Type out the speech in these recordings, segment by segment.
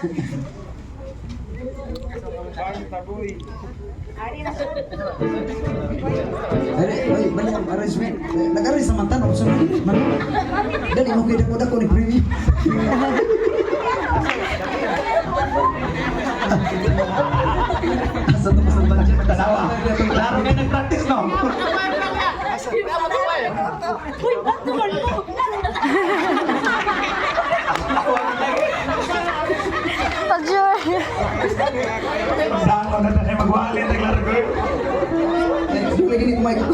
Ay, ay, balik ang arrangement. Nag-arrange sa mantan, option na. Man. Dali mo kay dako dako ni preview. Asa to sa budget tanawa. Klaro kay nag-practice, no? Uy, ba't naman mo? Pag-sure. Saan na na magwali na klaro ko. Eh, dili gini kumay ko.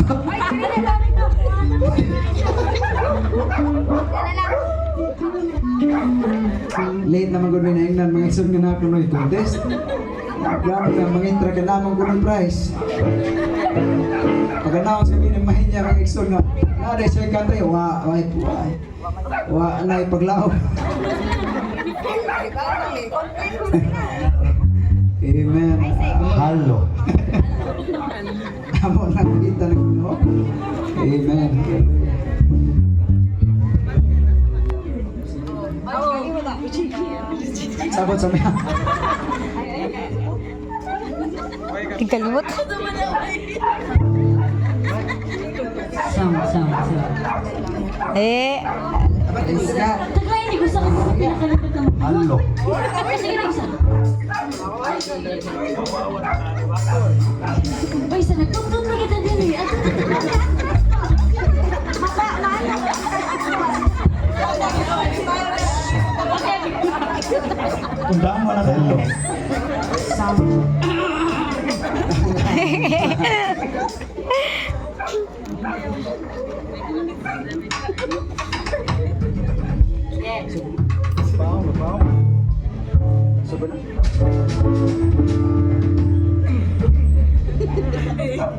Late naman gud na ingnan mga isog nga na kunoy contest. Grabe ka mangintra ka namang kunoy prize. Pag-announce kami ng mahinya kang igsoon nga na siya kantay wa wa wa wa na ipaglaom. Amen. Halo. Amo na kita ng Ginoo. Amen. Sabot sa mga. Tigkalimot. Sama, sama, sama. Eh, Isa. Taglay, hindi gusto ko sa pinakalipat ng Halo. Sige na isa. Uy, sa nagtugtog na kita din eh. Tundaan mo na tayo. Bawo, bawo. Pangandam,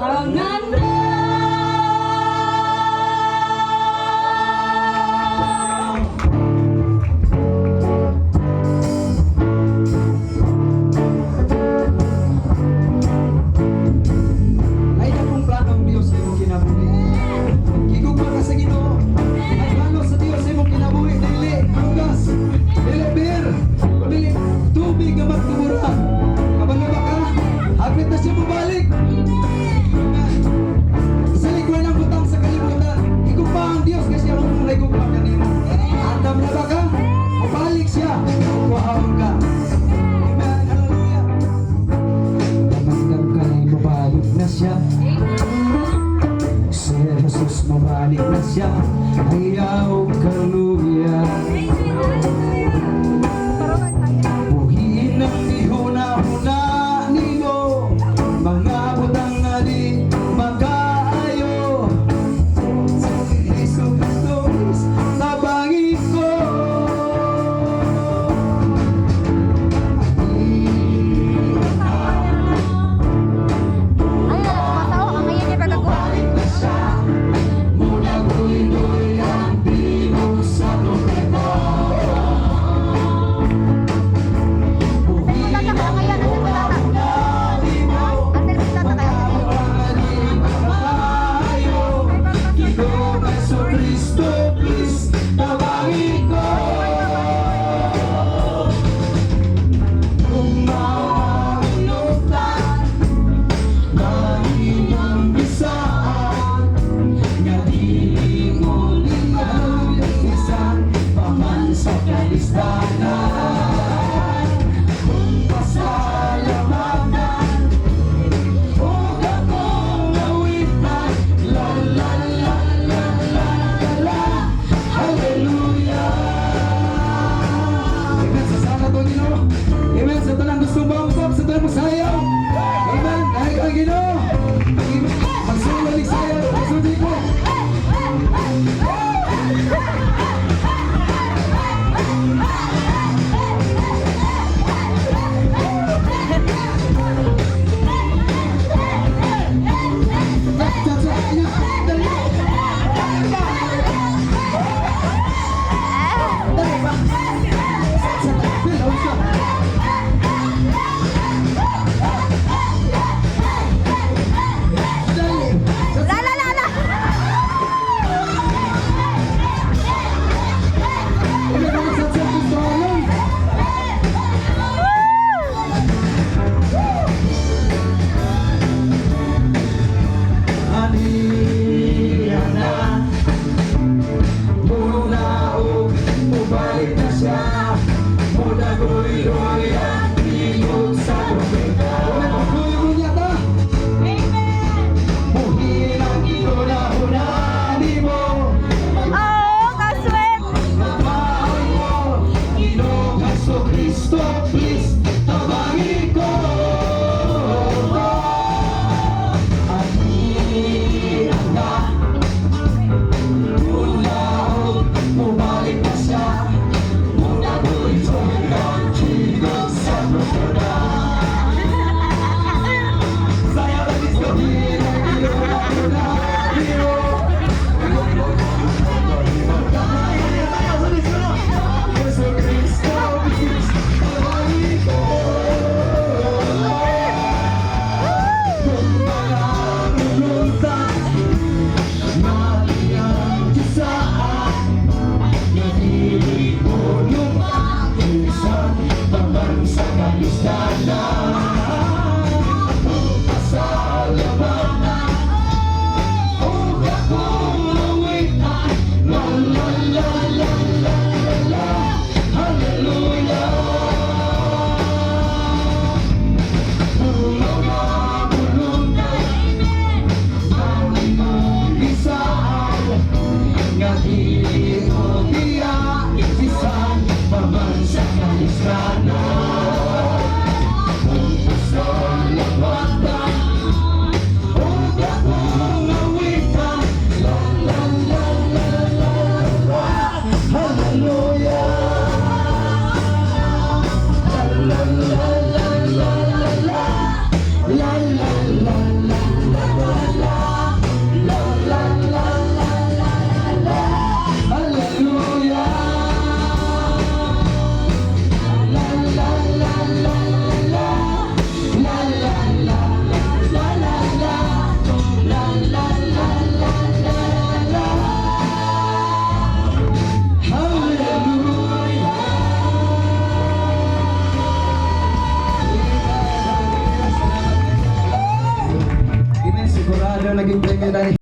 pangandam, pangandam. Ay akong plano ang Dios sa imong kinabuhi. Gigugma ka sa Ginoo. Ang plano sa Dios sa imong kinabuhi dili anggas, dili beer, dili tubig nga magtuburan. Kabalo ba ka? Hapit na siya mobalik. Amen. Sa likuran ang butang sa kalibutan, igugma ang Dios kasi ang mong naigugma kanimo. Andam na ba ka? Mobalik siya. Kuhaon ka. Amen. Hallelujah. Mandam ka na mabalik na siya. Si Jesus mabalik na siya. Ayaw kaluya. Buhiin ang ihuna-huna nimo, mga butang nga di makaayo. Sa Jesu Kristo tabangi ko. Ay, matao. Ang ngayon niya pagkakuha. Muna ko'y Yun.